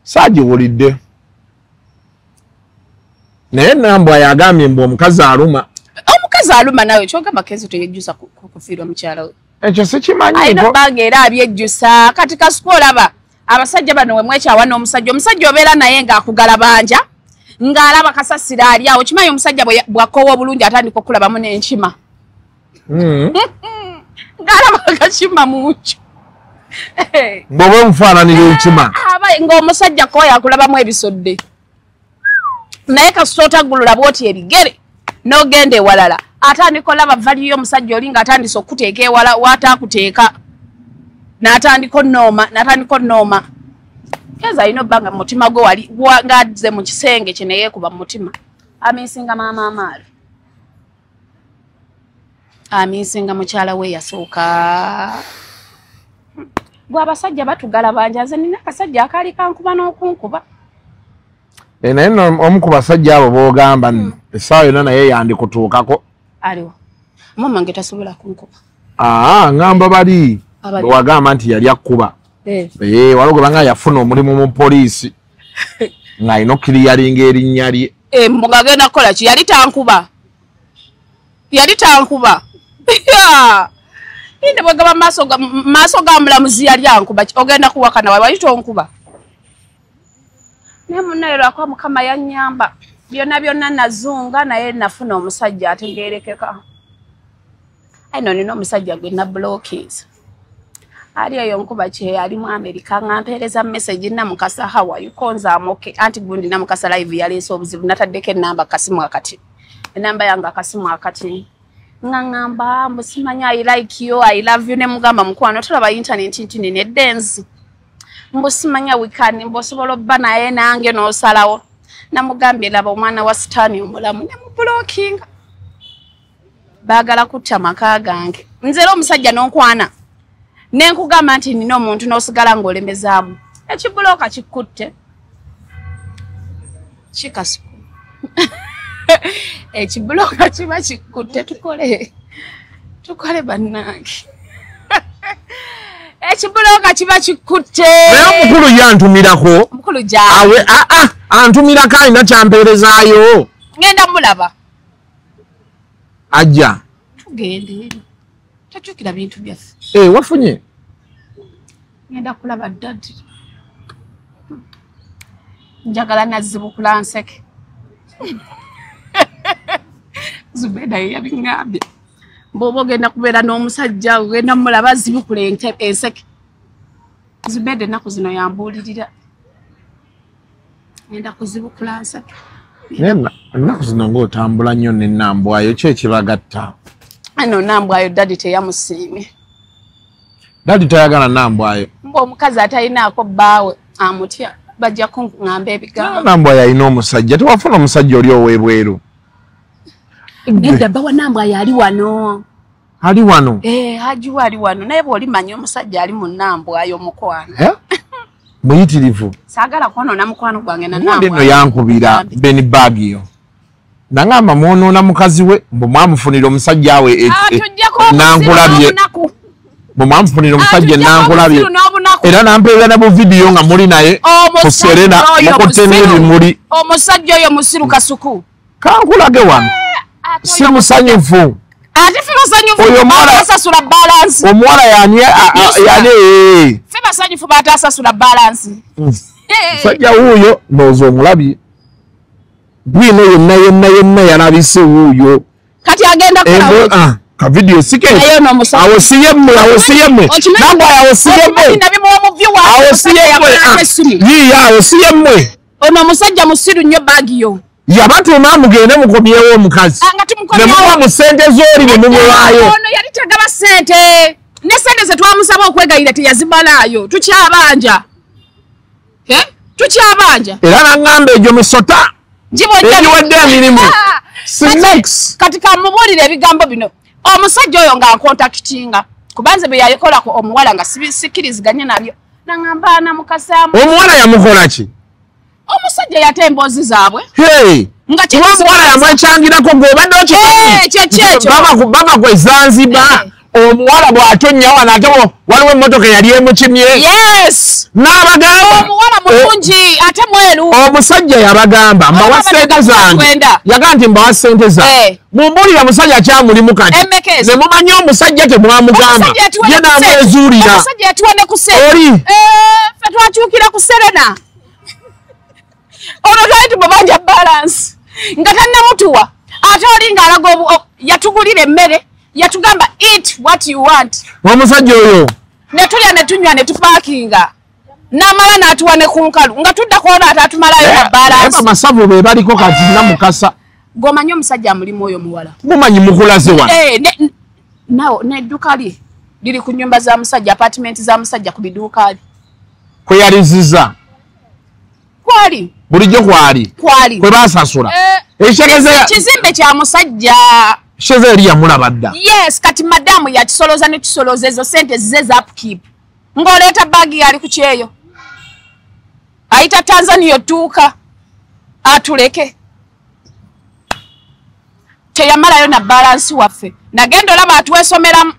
Saagiwulidde. Naye Nambwa yagambye mbu omukazi aluma. Omukazi aluma nawe kyogamba Kenzo teyejjusa kufiirwa mukyala we. Ekyo sikimanyi. Alina bbanga era abyejjusa. Kati Kasuku olaba abasajja bano we mwekyawa n'omusajja. Omusajja obeera naye ng'akugalabanja ng'alaba kasasiro ali awo. Okimanyi omusajja bw'akoowa obulungi atandika okulabamu n'enkima. Ng'alaba akakima mu nju. Bw'oba omufaananira enkima. Ng'omusajja kooya akulabamu ebisodde. Naye kasita otaggulula bw'oti ebigere n'ogenda ewalala atandika olaba value y'omusajja oli ng'atandise okuteeka ewala w'ataakuteeka n'atandika onnooma n'atandika onnooma. Keza alina obbanga mu mutima gwe wali ng'azze mu kisenge kye neyeekuba mu mutima. Amisinga maama Amaalo. Amisinga mukyala we yasooka. Gwe abasajja batugala banja, nze nina akasajja akaali kankuba n'okunkuba. Naye nno omu ku basajja abo b'ogamba nno essaawa yonna naye yandikutuukako. Aliwo. Maama wange tasobola kunkuba. Ngamba bali wagamba nti yali akkuba. Waliwo gwe banga yafuna omulimu mu poliisi ng'alina okkiriyalinga erinnya lye. Ng'agenda kukola ki? Yali tankuba. Yali tankuba. Inde bwegaba maaso ga mulamuzi yali ankuba. Ogenda kuwakana wali tonkuba. Naye munnaye lwakuba Mukama yannyamba. Byonna byonna nazunga naye nafuna omusajja ategeerekeka. Ayi nno nina omusajja gwe nablockinze. Ali eyo nkuba kye ali mu Amerika ng'ampeereza message Namukasa how are you konza amoke anti gundi Namukasa live yaleese obuzibu nataddeko ennamba akasimu akati. Ennamba yange akasimu akati. Ng'angamba mbu simanyi I like you, I love you ne mugamba mukwano tolaba internet nti nina eddenzi. Mbu simanya we can mbu osobola obba naye nange n'osalawo. Namugambye laba omwana wa sitaani omulamu ne mublockinga. Baagala kutta maka gange. Nze era omusajja n'onkwana. Ne nkugamba nti nina omuntu n'osigala ng'olemezaamu. Ekibulooka kikutte. Kikasuku. Ekibulooka kiba kikutte tukole. Tukole bannange. Ekibulooka kiba kikutte. Naye omukulu ye antumirako. Omukulu gy'ali. Awe antumirako alina kyampeerezaayo. Ngenda mulaba. Ajja. Tugende eri. Takyukira bintu byaffe. Wafunye? Ngenda kulaba daddy. Njagala nazzibukula nseke. Zubeda ye yabiŋŋambye. Bw'oba ogenda kubeera n'omusajja ogenda mulaba zibukula enseke. Zubeda ennaku zino yambuulirira. Ngenda kuzibukula nseke. Ennaku zino ng'otambula nnyo ne Nambwayo, ki ekibagatta? Ano Nambwayo daddy teyamusiimye. Daddy tayagala Nambwayo. Mbu omukazi atalinaako bbaawe amutya bajja kuŋŋamba ebigambo. Nambwayo alina omusajja, tewafuna omusajja oli ow'ebweru. Nedda bba wa Nambwayo ali wano. Ali wano? Haji we ali wano naye bw'olimanya omusajja ali mu Nambwayo mukwano. Muyitirivu. Saagala kwonoona mukwano gwange na Nambwayo. Gundi nno yankubira Benny Bagio. Nangamba mwonoona mukazi we mbu mwamufunira omusajja we nankulabye. Mbu mwamufunira omusajja nankulabye. Era nampeerera na bu vidiyo nga muli naye ku Serena mukutte n'ebimuli. Omusajja oyo musiru kasuku. Kankulage wano. Si musanyufu. Ate si musanyufu. Oyo omuwala asasula balance. Omuwala yani si basanyufu batasasula balance. Musajja wuuyo ndowooza omulabye. Bwino yonna yonna yonna yalabise wuuyo. Kati agenda kukola ka video sike. Awo si yemmwe, awo si yemmwe. Nambwayo awo si yemmwe. Awo si yemmwe. Yiiya awo si yemmwe. Ono omusajja musiru nnyo Bagiyo. Yabatuuma mugende mukomyewo omukazi. Ne muwa mu ssente z'oli ne mumuwaayo. Ono yali tagaba ssente. Ne ssente ze twamusaba okwegayirira teyazimalaayo. Tukyabanja. Tukyabanja. Era n'aŋŋamba egyo misota. Egiwadde emirimu. Snakes. Kati kamubuulire ebigambo bino. Omusajja oyo ng'ankontakitinga. Kubanze bye yakolako omuwala nga sikkiriziganye nabyo. N'aŋŋamba Namukasa. Omuwala yamukola ki? Omusajja yate emboozi zaabwe. Nga omuwala yamwekyangirako gw'obadde okimanyi. Baba gwe Zanzibar. Omuwala bw'atonnya wano ate waliwo emmotoka eyali emukimye. Yes. N'abagamba. Omuwala mulungi ate mweru. Omusajja yabagamba mbawa ssente zange. Yagamba nti mbawa ssente zange. Mumbuulire omusajja kyamulimu kati. Ne mumanyi omusajja temwamugamba. Ye n'amwezuulira. Omusajja yatuwa ne ku ssente. Oli. Ffe twakyukira ku Serena. Ono twali tumubanja balance. Nga tannamutuwa. Ate oli ng'alaga yatugulira emmere. Yatugamba eat what you want. Omusajja oyo. Ne tulya ne tunywa ne tupakinga. N'amala n'atuwa ne ku nkalu. Nga tudda kuona ate atumalayo na balance. Amasavu be baliko kati Namukasa. G'omanyi omusajja amulimu oyo muwala. Mumanyi mukulaze wano. Nawo n'edduuka lye liri ku nnyumba za musajja, apartment za musajja ku biduuka lye. Kwe yaliziza. Kwali. Bulijjo kwali. Kwali. Kwe basasula. Ekitegeeza kizimbe kya musajja. Sheze eri yamulaba dda. Yes, kati madamu yakisoloza ne kisoloza ezo sente zize za upkeep. Ng'oleeta baagi yali ku kyeyo. Ayita Tanzania otuuka atuleke. Teyamalayo na balance waffe. Nagenda olaba atwesomeramu.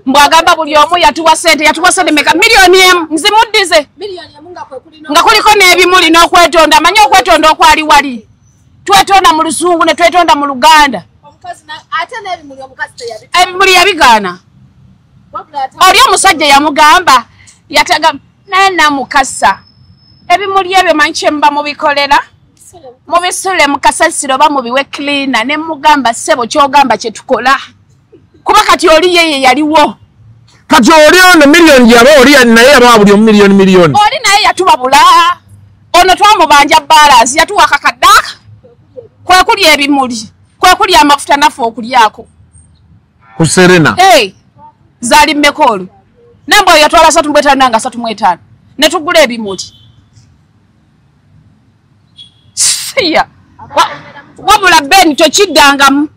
Mbwagamba buli omu yatuwa sente meka 1,000,000 nzimuddize. Nga kuliko n'ebimuli n'okwetonda, amanyi okwetonda okwali wali. Twetonda mu Luzungu ne twetonda mu Luganda. Ebimuli yabigaana. Oli omusajja yamugamba yataga naye namukasa. Ebimuli ebyo manyi kye muba mubikolera. Mubisule mu kasasiro oba mubiwe cleaner ne mugamba ssebo ky'ogamba kye tukola. Kuba kati oli yeye yaliwo. Kati oli ono 1,000,000 yaba oli naye yaba buli 1,000,000. Oli naye yatubabula. Ono twamubanja balance yatuwa akakadaka. Kwe kulya ebimuli. Kwe kulya amafuta naffe okulyako. Ku Serena. Hey, zaali mmeka olwo? Nambwa yatwala 35 nanga 35. Ne tugula ebimuli. Siya. Wabula Ben tokiddangamu.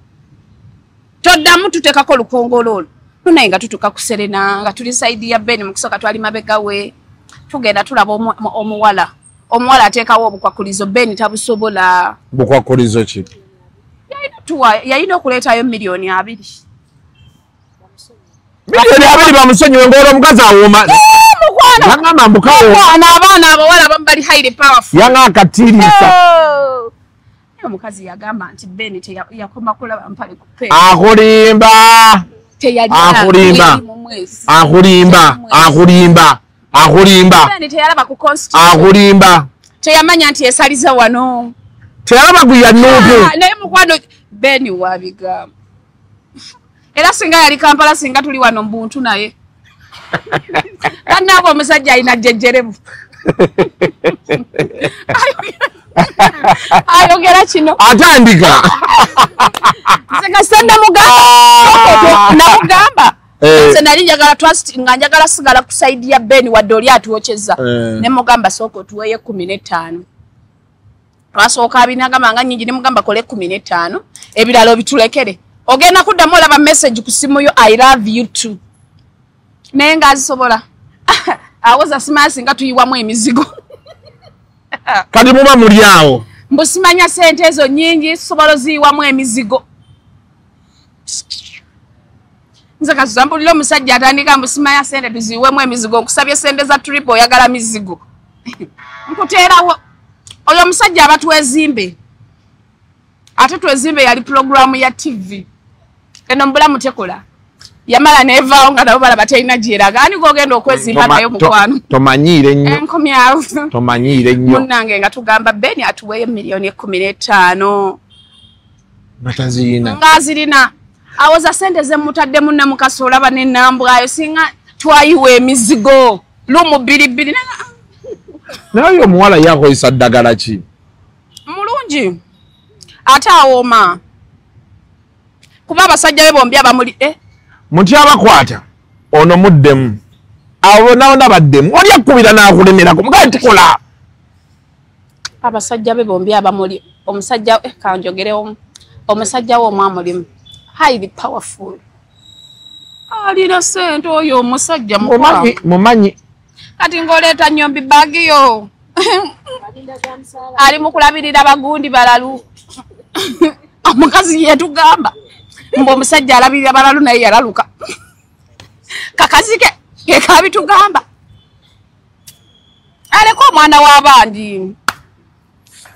Toddamu tuteekako olukongolo olwo. Naye nga tutuuka ku Serena nga tuli saidi ya Ben mu kusooka twali mabega we. Tugenda tulaba omuwala. Omuwala ateekawo obukwakulizo Ben tabusobola. Bukwakulizo ki? Yalina okuleetayo 2,000,000. 2,000,000 bamusonyiwe ng'olwo omukazi awooma. Yangamba mbukawo. Abaana abawala abamu bali highly powerful. Yanga akatiiriisa. Omukazi yagamba nti Ben yakoma kulaba mpale ku pe. Akulimba. Akulimba. Akulimba. Akulimba. Akulimba. Ben teyalaba ku constitution. Akulimba. Teyamanya nti esaliza wano. Teyalaba ku ya Nuupu. Naye mukwano Ben wabigamba. Era singa yali Kampala singa tuli wano mbuntu naye. Kannaabo omusajja alina jjejjerebu. Ayogera kino. Atandika. Nze nga namugamba. Nze nali njagala trust nga njagala sigala ku side ya Ben wadde oli atuwokyezza. Ne mugamba sooka otuweeyo 15. Twasooka abinagamba nga nnyingi ne mugamba kole 15. Ebirala obitulekere. Ogenda kuddamu olaba message ku simu yo I love you too. Naye ng'azisobola. Awoza simanyi singa tuyiwamu emizigo. Kati muba muli awo. Mbu simanya sente ezo nnyingi sobola oziyiwamu emizigo. Nze kasuza mpulira omusajja atandika mbu simanya sente tuziyiwemu emizigo nkusabye sente za trip oyagala mizigo. Nkuteerawo. Oyo omusajja aba Twezimbe. Ate Twezimbe yali pulogulaamu ya TV. Eno mbulamu tekola. Yamala nevaawo nga nabo balaba terina gyeraga. Ani gw'ogenda okwezimba nayo mukwano? Tomanyiire nnyo. Enkomyawo. Tomanyiire nnyo. Munnange nga tugamba Ben atuweeyo 15,000,000. Nga tazirina. Ng'azirina. Awoza sente ze mutaddemu Namukasa olaba n'ennambwayo singa twayiwa emizigo. Lumu 2-2. Naye omuwala yakozesa ddagala ki? Mulungi. Ate awooma. Kuba abasajja be bombi abamuli Muti abakwata ono muddemu. Abo naona baddemu. Oli akubira n'akulemerako. Mugaye tukola. Abasajja be bombi abamuli omusajja kanjogerewo. Omusajja wo omwamulimu. Highly powerful. Alina sente oyo omusajja mukwano. Mumanyi. Kati ng'oleeta nnyombi baagi yo. Ali mu kulabirira bagundi balalu. Omukazi yetugamba. Mbu omusajja alabirira balalu naye yalaluka. Kakazi ke ke kabitugamba. Aleko omwana w'abandi.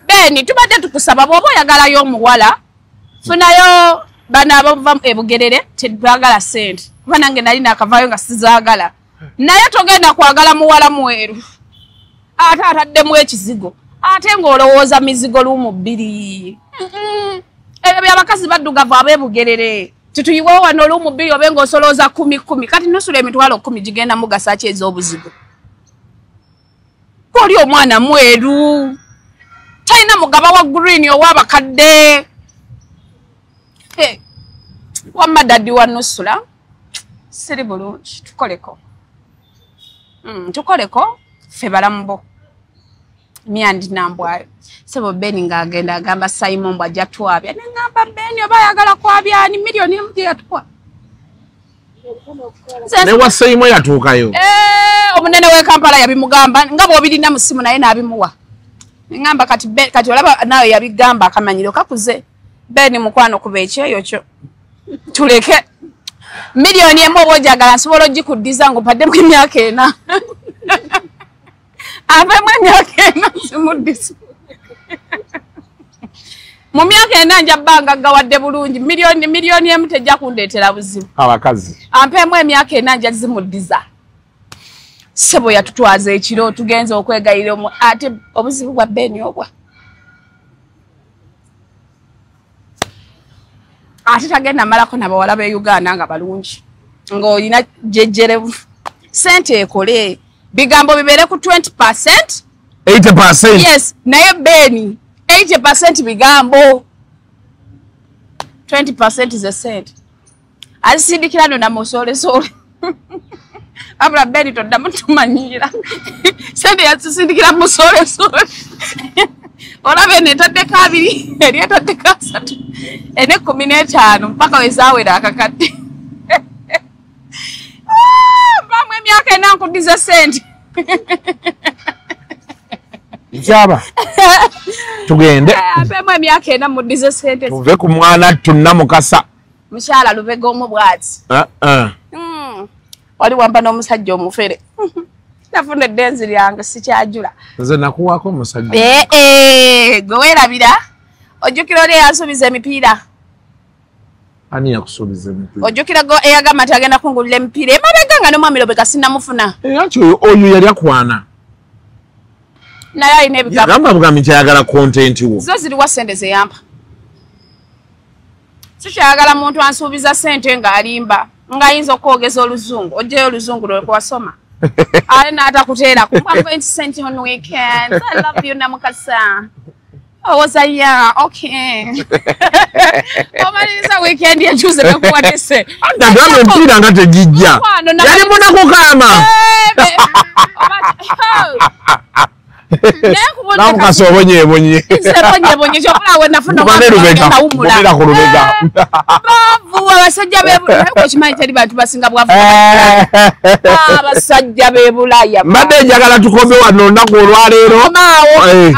Ben tubadde tukusaba bw'oba oyagalayo omuwala funayo bano abava e Bugerere tetwagala ssente. Kuba nange nali naakavaayo nga sizaagala. Naye togenda kwagala muwala mweru. Ate ataddemu ekizigo. Ate ng'olowooza mizigo lumu 2. Ebyo by'abakazi baddugavu ab'e Bugerere. Tutuyiwewo wano lumu 2 obe ng'osolooza 10-10. Kati nusula emitwalo 10 gigenda mugasa ki ez'obuzigo. K'oli omwana mweru. Talina mugaba wa green ow'abakadde. Wamma daddy wa nusula. Siri bulungi tukoleko. Tukoleko ffe balamu bo. Myandi nambwayo. Sebo Beni ng'agenda agamba Simon bw'ajja twabya. Ne ngamba Beni oba ayagala kwabya ani miliyoni emu gye yatuwa. Ne wa Simon yatuukayo. Omunene w'e Kampala yabimugamba nga bw'obirina mu ssimu naye n'abimuwa. Ngamba kati olaba nawe yabigamba akamanyiro kakuze. Beni mukwano kuba ekyeyo kyo. Tuleke. Miliyoni emu oba ogyagala nsobola ogikuddiza ng'ompaddemu emyaka 4. Avemu emyaka 4 zimuddisa. Mu myaka 4 nja bbanga gawadde bulungi. Miliyoni emu tejja kundeetera buzibu. Abakazi. Ampeemu emyaka 4 nja zimuddiza. Ssebo yatutwaza ekiro tugenze okwegayirira ate obuzibu bwa Beni obwa. Ate tagenda malako n'abawala b'e Uganda nga balungi. Ng'olina jjejjerevu. Ssente ekole. Bigambo bibeere ku 20%. 80%. Yes, naye Beni 80% bigambo. 20% is a cent. Azisindikira no namusolesole. Abula Beni toddamu tumanyira. Sente yazisindikira musolesole. Olaba eno etaddeko 2, eri etaddeko 3, ene 15 mpaka we zaawera akakadde. Mpaamu emyaka 4 nkuddiza ssente. Nkyaba tugende. Apeemu emyaka 4 muddize ssente. Tuve ku mwana tunnamukasa. Mukyala Lubega omu bw'ati. Wali wamba n'omusajja omufere. Nafuna eddenzi lyange sikyajula. Nze nakuwaako omusajja. Gwe weerabira. Ojjukira oli eyansuubiza emipiira. Ani yakusuubiza emipiira? Ojjukira go eyagamba nti agenda kungulira emipiira. Emabega nga n'omwami Lubega sinnamufuna. Anti oyo yali akwana. Naye alina ebigambo. Yagamba bugambi nti ayagala content wo. Zo ziriwa ssente ze yampa. Sikyayagala muntu ansuubiza ssente ng'alimba. Ng'ayinza okwogeza oluzungu. Oggyeyo oluzungu lwe wasoma. Ate n'atakuteera. I'm going to send you on weekend. I love you Namukasa. Oh, was I? Yeah, okay. Omaliriza weekend yakyuse nakuwadde ssente. Agamba emipiira nga tegijja. Yali munakukama. Namukasa obonyeebonye. Nze bonyeebonye kyokka we nafuna omwana ku Lubega. Baavu abasajja b'e Bulaaya okimanyi teri bantu basinga bwavu. Abasajja b'e Bulaaya. Mbadde njagala tukome wano olunaku olwaleero.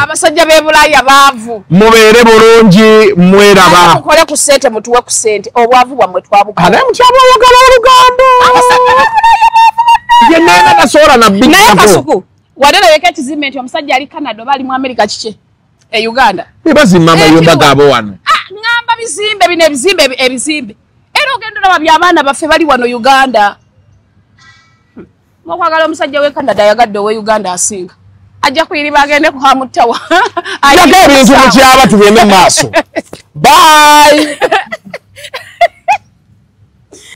Abasajja b'e Bulaaya baavu. Mubeere bulungi mweraba. Mukole ku ssente mutuwe ku ssente obwavu bwammwe twabukola. Ate mukyaba oyagala olugambo. Abasajja b'e Bulaaya baavu bonna. Ye nena tasobola na bbiri. Naye Kasuku. Wadde weka ekizimbe nti omusajja ali Canada oba ali mu America kiki? E Uganda. Bazimba amayumba gaabo wano. Ngamba bizimbe bino ebizimbe ebizimbe. Era ogenda olaba by'abaana baffe bali wano Uganda. Okwagala omusajja w'e Canada ayagadde ow'e Uganda asinga. Ajja kuyiriba agende ku Hamutawa. Yagala ebintu mu kyaba tugende mu maaso. Bye.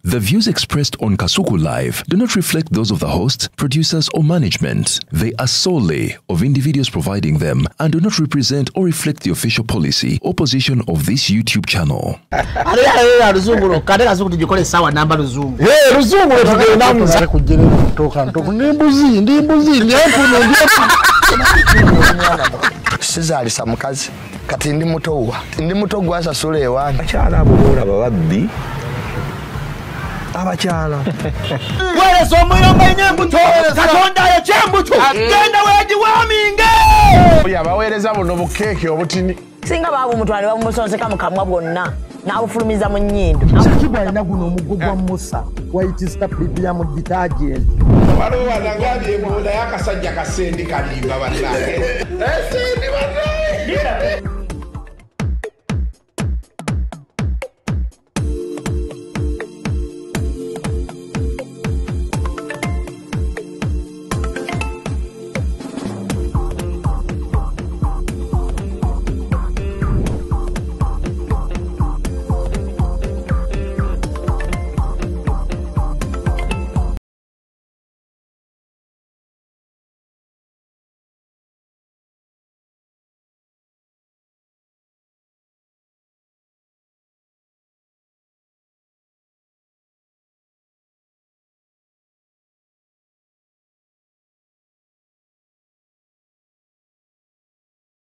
The views expressed on Kasuku Live do not reflect those of the host, producers, or management. They are solely of individuals providing them and do not represent or reflect the official policy or position of this YouTube channel. Sizaalisa mukazi kati ndi muto wa ndi muto gwasasula ewange. Abakyala abo boolaba babbi. Abakyala. Weereza omuyomba nnyo embuto. Katonda ayokya embuto. Genda weegiwaaminge. Oyo abaweereza buno bukeeke obutini. Singa baabumutwala ne babumusonseka mu kamwa bwonna n'abufulumiza mu nnyindo. Shakibu alina guno omuggo gwa Musa White Star Premium Detergent. Waliwo wanagambye embuuda y'akasajja kasendi kalimba bannange. Sendi bannange.